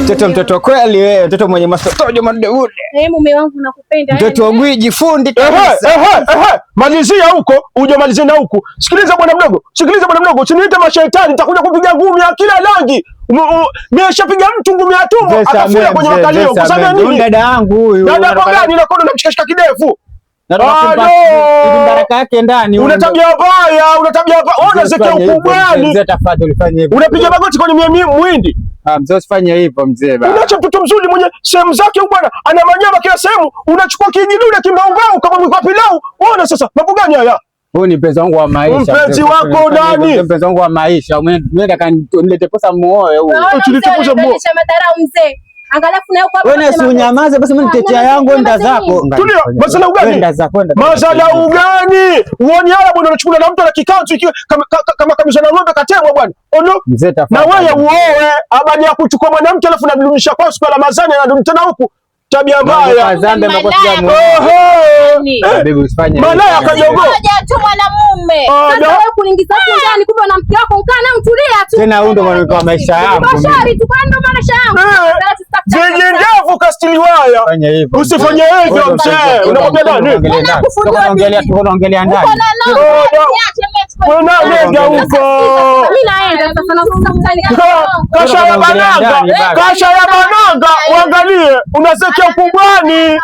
Mtoto mtoto kweli wewe, mtoto mwenye masotojo madude. Eh, mume wangu nakupenda. Mtoto wa gwiji fundi Ehe, kabisa. ehe, ehe. Malizia huko, uje malizie na huku. Sikiliza bwana mdogo, sikiliza bwana mdogo, usiniite mashaitani, nitakuja kupiga ngumi ya kila rangi. Nimeshapiga mtu ngumi ya tumbo, Mzee akafura samehe, kwenye mzee, makalio. mzee Kusamea samehe. Huyu nini? dada yangu huyu. Dada kwa gani na kondo namshikashika kidevu? Nataka kumpa Alo! hivi baraka yake ndani. Una tabia mbaya, una tabia mbaya. Wewe Mzee, unazekea usifanye hivyo, ukubwani. mzee, tafadhali usifanye hivyo. Unapiga magoti kwenye mwindi. Ah, mzee usifanye hivyo mzee baba. Unaacha mtoto mzuri mwenye sehemu zake huyu bwana, ana manyama kila sehemu, unachukua kijidude kimbaumbau kama mwiko wa pilau. Ona sasa, mambo gani haya? Huyu ni mpenzi wangu wa maisha. Mpenzi mzee. wako Usifanye hivyo, nani? mzee, mpenzi wangu wa maisha. Umeenda nilete pesa muoe huyu. Naona Tulete mzee pesa anaendesha madharau mzee. Angalau na huko hapa Wewe si unasema- unyamaze basi, mimi nitetea Ah, yangu, enda nyamaze zako. Tulia, masala ugani? Enda zako, enda zako. Masala ugani? Uoni haya bwana, unachukua na mtu ana kikanzu ikiwa kama kamisa na ng'ombe katemwa bwana. Ono Mzee na tafadhali. wewe uoe abadi ya kuchukua mwanamke alafu unamdumisha kwao siku ya Ramadhani anadum tena huku. Tabia mbaya. Dhambi ambapo sijamuoa. Oho! Ni. Bibi usifanye hivyo. Malaya kajogo. Ngoja tu mwanamume. Ah, Sasa da. wewe kuniingiza huku ndani, kumbe na mke wako ukaa naye mtulia tu. Tena huyu ndo mwanamke wa maisha yangu. mimi. Bashari tu kwa ndo maisha yangu. Eh, Sasa tutafutana. Zenye ndevu kastiliwaya. Fanya hivyo. Usifanye hivyo mzee. Unamwambia nani? Tunaongelea tunaongelea ndani. Uko na nani? Oh, no. Niache mimi chukue. Wewe nenda huko. Mimi naenda sasa na usitafutane. Kasha ya bananga, kasha ya bananga, uangalie unazekea ukubwani.